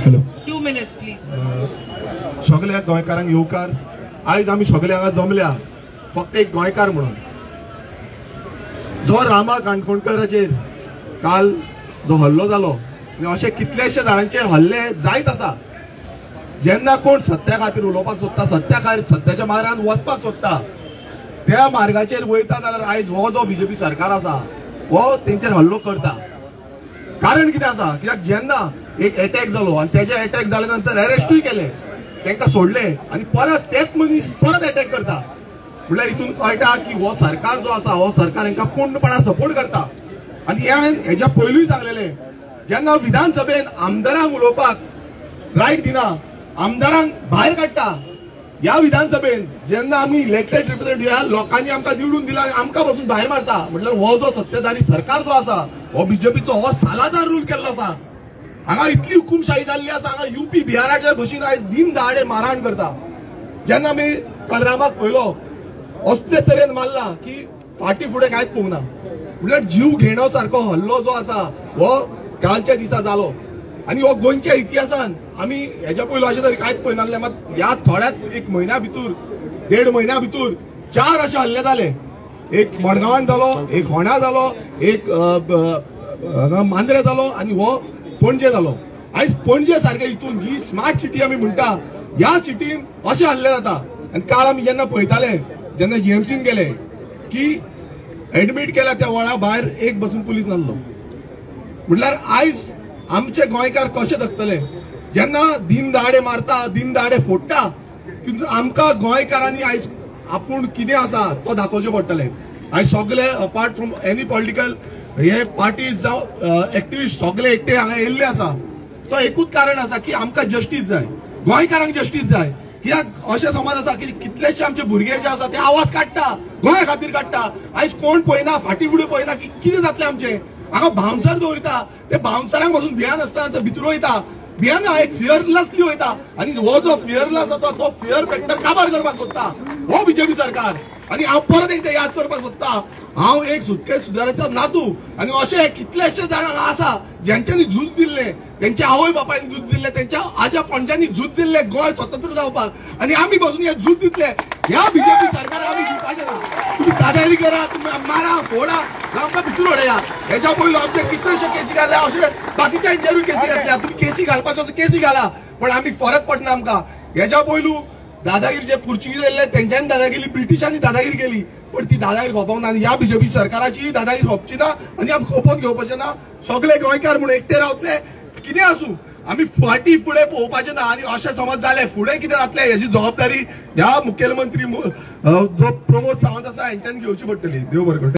Hello, 2 minutes please. सगळ्या गोंयकारांक येवकार. आयज आमी सगळे हांगा जमल्या फक्त एक गोंयकार म्हणून. जो रामा काणकोणकराचेर काल जो हल्लो जालो आनी अशे कितलेशे जाणांचेर हल्ले जायत आसा. जेन्ना कोण सत्या खातीर उलोवपाक सोदता, सत्या खातीर सत्याच्या मार्गान वचपाक सोदता, त्या मार्गाचेर वयता जाल्यार आयज हो जो बीजेपी सरकार आसा हो तेंचेर हल्लो करता. कारण कितें आसा, कित्याक जेन्ना एक एटॅक जालो आनी तेजे एटॅक जाले नंतर अरेस्टूय केले, तांकां सोडले आनी परत तेच मनीस परत एटॅक करता. म्हणल्यार हितून कळटा की हो सरकार जो आसा हो सरकार हांकां पूर्णपणान सपोर्ट करता. आनी हेज्या पयलूय सांगलेले, जेन्ना विधानसभेन आमदारांक उलोवपाक रायट दिना, आमदारांक भायर काडटा ह्या विधानसभेन, जेन्ना आमी इलेक्टेड रिप्रेझेंटेटिव्ह ह्या लोकांनी आमकां निवडून दिला आनी आमकां बसून भायर मारता, म्हटल्यार हो जो सत्तेधारी सरकार जो आसा हो बीजेपीचो हो सालादार रूल केल्लो आसा. हांगा इतली हुकुमशाही जाल्ली आसा, हांगा युपी बिहाराच्या भशेन आयज दिन दहाडे मारहाण करता. जेन्ना आमी काल रामाक पळयलो असले तरेन मारला की फाटी फुडें कांयच पळोवंक ना. म्हटल्यार जीव घेणो सारको हल्लो जो आसा हो कालच्या दिसा जालो. आनी हो गोंयच्या इतिहासान आमी हेज्या पयलो अशें तरी कांयच पळयनासलें. मात ह्या थोड्याच एक म्हयन्या भितर, देड म्हयन्या भितर 4 अशे हल्ले जाले. एक मडगांवान जालो, एक होण्या जालो, एक मांद्रे जालो आनी हो पणजे जालो. आयज पणजे सारके हितून ही स्मार्ट सिटी आमी म्हणटा, ह्या सिटीन अशे हल्ले जाता. आनी काल आमी जेन्ना पळयताले, जेन्ना जीएमसीन गेले की एडमीट केल्या त्या वळा भायर एक बसून पुलीस नासलो. म्हटल्यार आयज आमचे गोंयकार कशे जगतले जेन्ना दिन दहाडे मारता, दिन दहाडे फोडटा. किंतु आमकां गोंयकारांनी आयज आपूण कितें आसा तो दाखोवचें पडटलें. आयज सगळे अपार्ट फ्रॉम एनी पॉलिटिकल हे पार्टीज जावं एक्टिविस्ट सगळे एकटे हांगा येयल्ले आसा. तो एकूच कारण आसा की आमकां जस्टीस जाय, गोंयकारांक जस्टीस जाय. कित्याक अशें समज आसा की कितलेशे आमचे भुरगे जे आसा ते आवाज काडटा, गोंया खातीर काडटा. आयज कोण पळयना, फाटी फुडें पळयना की कितें जातलें आमचें. हांगा बाउन्सर दवरिता, ते बाउन्सरांक पासून भियान आसतना ते भितर वयता, भियान एक फियरलेसली वयता. आनी हो जो फियरलेस आसा तो फियर फॅक्टर काबार करपाक सोदता हो बीजेपी सरकार. आनी हांव परत एकदां याद करपाक सोदता, हांव एक सुटके सुदाराचो नातू आनी अशे कितलेशे जाण हांगा आसा ज्यांच्यांनी झूज दिल्लें, तेंच्या आवय बापायन झूज दिल्लें, तेंच्या आज्या पणज्यांनी झूज दिल्लें गोंय स्वतंत्र जावपाक. आनी आमी बसून हे झूज दितले. ह्या बीजेपी सरकार आमी दिवपाचें ना. तुमी दादागिरी करा, तुमी मारा फोडा, आमकां भितर उडया. हेज्या पयलो आमचे कितलेशे केसी घातल्या, अशे बाकीच्या हेंचेरूय केसी घातल्या. तुमी केसी घालपाच्यो केसी घाला, पण आमी फरक पडना आमकां. हेज्या पयलू दादागिरी जे पुर्तुगीज येयल्ले तेंच्यांनी दादागिरी, ब्रिटिशांनी दादागिरी केली, पण ती दादागिरी खोपोवंक ना. आनी ह्या बीजेपी सरकाराची दादागिरी खोपची ना आनी आमी खोपोवन घेवपाचें ना. सगळे गोंयकार म्हणून एकटे रावतले, कितें आसूं आमी फाटी फुडें पळोवपाचें ना. आनी अशें समज जालें फुडें कितें जातलें हेजी जबाबदारी ह्या मुखेलमंत्री जो प्रमोद सावंत आसा हेंच्यांनी घेवची पडटली. देव बरें करूं.